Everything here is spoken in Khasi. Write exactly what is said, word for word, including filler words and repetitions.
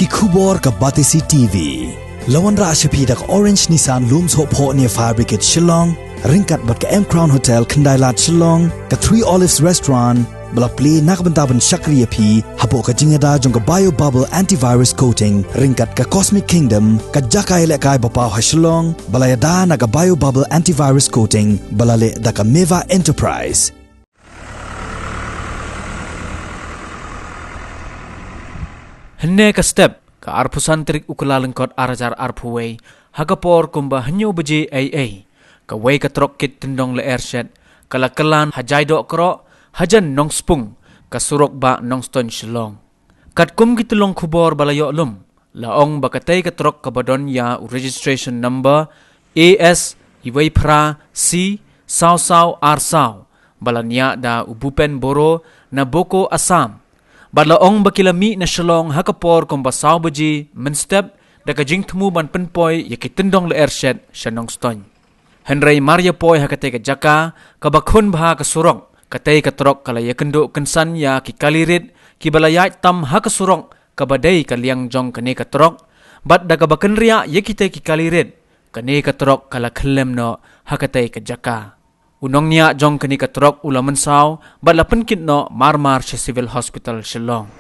Ki khubor ka Batesi TV. La wanrah sha phi da ka Orange Nissan Lum Sohphoh near Fire Brigade Shillong, ryngkat bad ka M Crown Hotel Khyndailad Shillong, ka Three Olives Restaurant, ba la plie na ka bynta ban shakri ïa phi hapoh ka jingïada jong ka Bio Bubble Antivirus Coating, ryngkat ka Cosmic Kingdom, ka jaka ïalehkai ba paw ha Shillong, ba la ïada na ka Bio Bubble Antivirus Coating, ba la leh da ka Meva Enterprise. Hynne ka step, ka arphew san tarik u Kyllalyngkot ar hajar arphew wei, ha ka por kumba hynñiew baje eiei, kawei ka trok kit tyndong lyer shet, ka la kylla ha Jaidoh Kroh, hajan Nongspung, ka surok bah Nongstoiñ Shillong. Katkum ki tyllong khubor ba la ïoh lum, la ong ba katei ka trok kaba don ïa u registration number A S uwei phra C saw saw ar saw, ba la niah da u Bhupen Boro na Boko, Assam. Bad la ong ba ki la mih na Shillong ha ka por kumba saw baje mynstep da ka jingthmu ban pynpoi ïa ki tyndong lyer shet sha Nongstoiñ. Hynrei mar ïa poi ha katei ka jaka, kaba khun bha ka surok, katei ka trok ka la ïakynduh kynsan ïa ki kali rit, kiba la ïaid tam ha ka surok, kaba dei ka liang jong kane ka trok, bad da kaba kynriah ïa kitei ki kali rit, kane ka trok ka la khyllem noh ha katei ka jaka. U nongniah jong kane ka trok u la mynsaw, bad la pynkit noh marmar sha Civil Hospital Shillong.